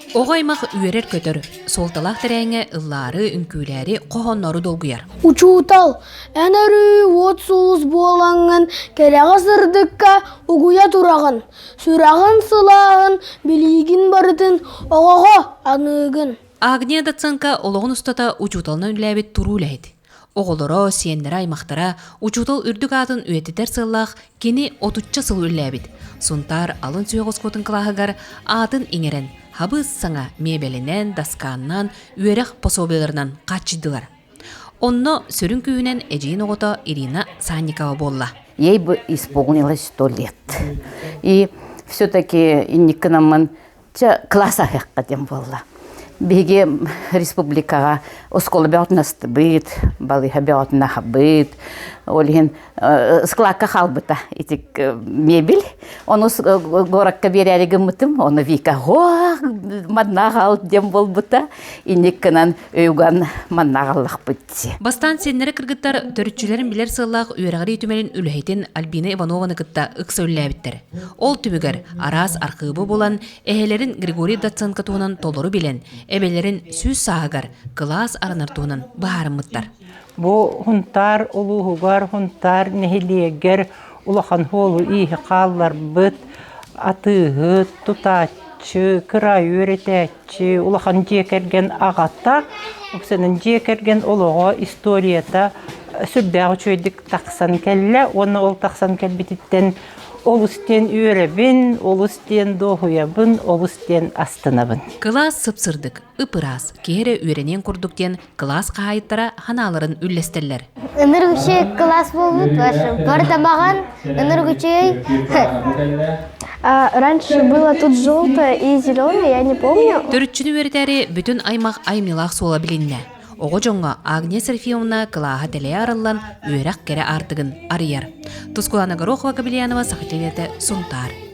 Оҕо аймах үөрэр-көтөр, суолталаах тэрээһиҥҥэ ыллаары, үҥкүүлээри, хоһоонноору долгуйар. Учуутал, эн өрүү уот сулус буолаҥҥын кэрэҕэ сырдыкка угуйа тураҕын, сүрэҕин сылааһын, билиигин барытын оҕоҕо аныыгын. Агния Доценко олоҕун устата учууталынан үлэлээбит туруу үлэһит. Оҕолоро, сиэннэрэ, аймахтара учуутал үрдүк аатын үйэтитэр сыаллаах кини отучча сыл үлэлээбит. Сунтаар алын сүһүөх оскуолатын кылааһыгар аатын иҥэрэн, хабыс-саҥа миэбэлинэн, даскааннан, үөрэх пособиеларынан хааччыйдылар. Онно сүрүн күүһүнэн эдьиийин оҕото Ирина Санникова буолла. Ей бы исполнилось 100 лет. И все-таки инниккинаммын Чэ, класс аһыахха диэн буолла. Биһиги республикаҕа оскуола бөҕөтүн астыбыт, балыыһа бөҕөтүн аһабыт. Ол иһин складка хаалбыта ити мебель. Ону городка биэрээри гыммытым, ону Вика «Ох, манна аҕал» диэн буолбута. Инник гынан өйүгэн манна аҕаллахпыт дии. Бастаан сиэннэрэ кыргыттар төрүччүлэрин билэр сыаллаах үөрэҕирии түмэлин үлэһитин Альбина Иванованы кытта ыкса үлэлээбиттэр. Ол түмүгэр араас архыыбы булан, эһэлэрин Григорий Доценко туһунан толору билэн, эбэлэрин сүүс сааһыгар кылаас арынар туһунан быһаарыммыттар. Бу Хунтаар улууһугар, Хунтаар нэһилиэгэр улахан суолу-ииһи хаалларбыт атыыһыт, тутааччы, кыраайы үөрэтээччи, улахан дьиэ кэргэн аҕата, уопсайынан дьиэ кэргэн олоҕо, историята сүрдээх үчүгэйдик тахсан кэллэ уонна ол тахсан кэлбититтэн Олус диэн үөрэбин, олус диэн дуоһуйабын, олус диэн астынабын. Кылаас сып-сырдык, ып-ыраас, киһи эрэ үөрэниэн курдук диэн кылаас хаһаайыттара ханааларын үллэстэллэр. Ыныргычый класс буолбут бары ыныргычый Раньше было тут желтое и зеленое, я не помню. Төрүччүнү үөрэтээри бүтүн аймах айымньылаах суола билиннэ. Оҕо дьоҥҥо Агния Серафимовна кылааһа тэлэйэ арыллан, үөрэх кэрэ аартыгын арыйар. Тускулана Горохова-Кобельянова Саха телевидениетэ Сунтаар.